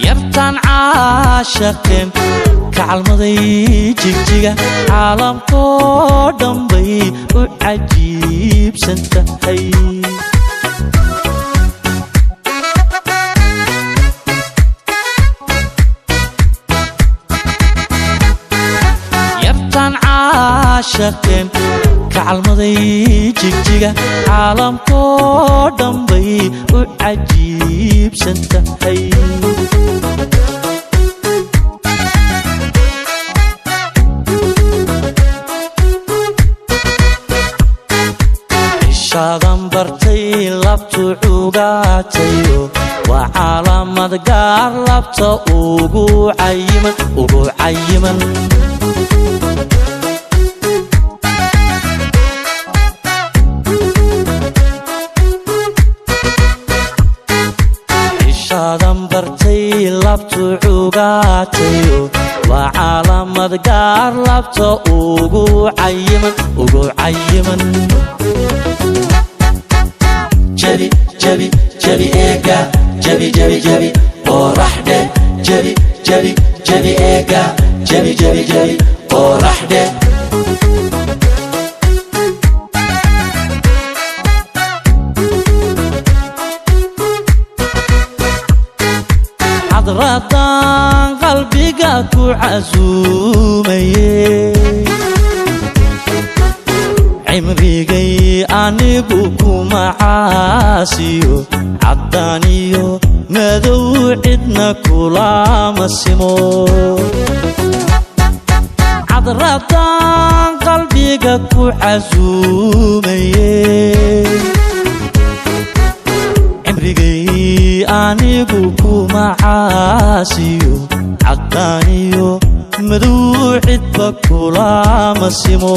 Yartaan caashaqeen kacalmaday jigjiga, caalamkoo dhan bay u cajiibsan tahay. Yartaan caashaqeen kacalmaday jigjiga, caalamkoo dhan bay u cajiibsan tahay. Cishaadan bartay labtu cugaatayo, waa caalamad gaar labta ugu cayiman, ugu cayiman. Cishaadan bartay labtu cugaatayo, waa caalamad gaar labta ugu cayiman, ugu cayiman. Jabi, jabi, jabi eega, jabi, jabi, jabi qoraxdhe. Jabi, jabi, jabi eega, jabi, jabi, jabi qoraxdhe. Xadradan qalbiga ku casuumaye, cimrigay anigu kuma caasiyo, caddaan iyo madow cidna kulama simo. Cadradan qalbiga ku casuumaye, cimrigay anigu kuma caasiyo, caddaan iyo madow cidba kulama simo.